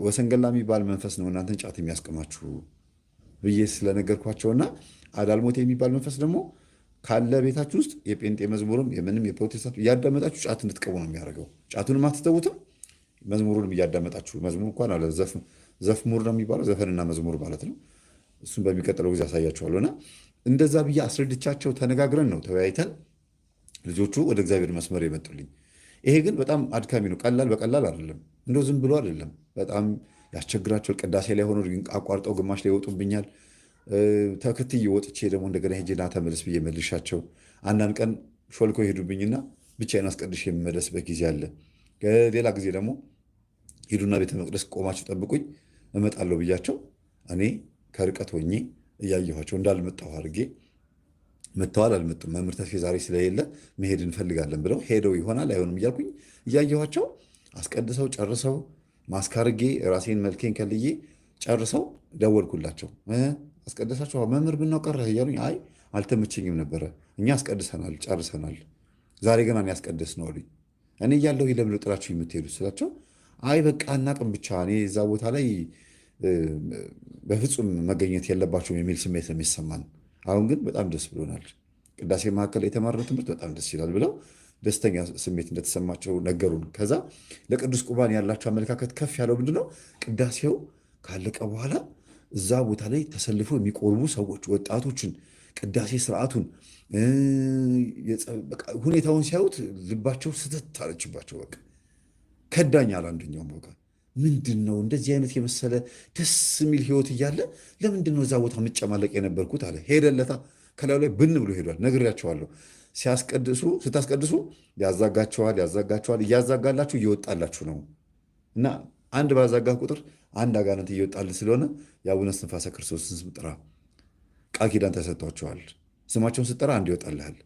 ወሰንገላ የሚባል መንፈስ ነው እናንተን ጫት የሚያስቀማችሁ ብዬ ስለነገርኳቸውና አዳልሞቴ የሚባል መንፈስ ደግሞ ካለ ቤታችሁ ውስጥ የጴንጤ መዝሙርም የምንም የፕሮቴስታንት እያዳመጣችሁ ጫት እንድትቀቡ ነው የሚያደርገው። ጫቱንም አትተዉትም፣ መዝሙሩንም እያዳመጣችሁ፣ መዝሙር እንኳን አለ ዘፍሙር ነው የሚባለው፣ ዘፈንና መዝሙር ማለት ነው። እሱን በሚቀጥለው ጊዜ አሳያችኋለሁ። እና እንደዛ ብዬ አስረድቻቸው ተነጋግረን ነው ተወያይተን ልጆቹ ወደ እግዚአብሔር መስመር የመጡልኝ። ይሄ ግን በጣም አድካሚ ነው። ቀላል በቀላል አይደለም፣ እንደው ዝም ብሎ አይደለም። በጣም ያስቸግራቸዋል። ቅዳሴ ላይ ሆኖ አቋርጠው ግማሽ ላይ ይወጡብኛል። ተከትዬ ወጥቼ ደግሞ እንደገና ሄጄ ና ተመለስ ብዬ መልሻቸው። አንዳንድ ቀን ሾልከው ይሄዱብኝና ብቻዬን አስቀድሼ የምመለስበት ጊዜ አለ። ሌላ ጊዜ ደግሞ ሂዱና ቤተ መቅደስ ቆማችሁ ጠብቁኝ እመጣለሁ ብያቸው እኔ ከርቀት ሆኜ እያየኋቸው እንዳልመጣሁ አድርጌ፣ መጥተዋል አልመጡም፣ መምህር ተስፌ ዛሬ ስለሌለ መሄድ እንፈልጋለን ብለው ሄደው ይሆናል አይሆንም እያልኩኝ እያየኋቸው አስቀድሰው ጨርሰው ማስክ አድርጌ ራሴን መልኬን ከልዬ ጨርሰው ደወልኩላቸው። አስቀደሳችሁ መምህር ምነው ቀረህ እያሉኝ፣ አይ አልተመቸኝም ነበረ፣ እኛ አስቀድሰናል ጨርሰናል፣ ዛሬ ገና ያስቀደስ ነው አሉኝ። እኔ እያለሁ ለምን ጥላችሁ የምትሄዱት ስላቸው፣ አይ በቃ አናቅም፣ ብቻ እኔ እዛ ቦታ ላይ በፍጹም መገኘት የለባቸውም የሚል ስሜት ነው የሚሰማን። አሁን ግን በጣም ደስ ብሎናል። ቅዳሴ መካከል የተማርነው ትምህርት በጣም ደስ ይላል ብለው ደስተኛ ስሜት እንደተሰማቸው ነገሩን። ከዛ ለቅዱስ ቁርባን ያላቸው አመለካከት ከፍ ያለው ምንድነው? ቅዳሴው ካለቀ በኋላ እዛ ቦታ ላይ ተሰልፈው የሚቆርቡ ሰዎች፣ ወጣቶችን፣ ቅዳሴ ስርዓቱን ሁኔታውን ሲያዩት ልባቸው ስተት አለችባቸው። በቃ ከዳኝ አለ አንደኛውም። በቃ ምንድን ነው እንደዚህ አይነት የመሰለ ደስ የሚል ህይወት እያለ ለምንድን ነው እዛ ቦታ የምጨማለቅ የነበርኩት አለ። ሄደለታ ከላዩ ላይ ብን ብሎ ሄዷል። ነግሬያቸዋለሁ። ሲያስቀድሱ ስታስቀድሱ ያዛጋቸዋል፣ ያዛጋቸዋል። እያዛጋላችሁ እየወጣላችሁ ነው እና አንድ ባዛጋ ቁጥር አንድ አጋንንት እየወጣልን ስለሆነ የአቡነ እስትንፋሰ ክርስቶስን ስም ጥራ። ቃል ኪዳን ተሰጥቷቸዋል። ስማቸውን ስጠራ አንድ ይወጣልሃል።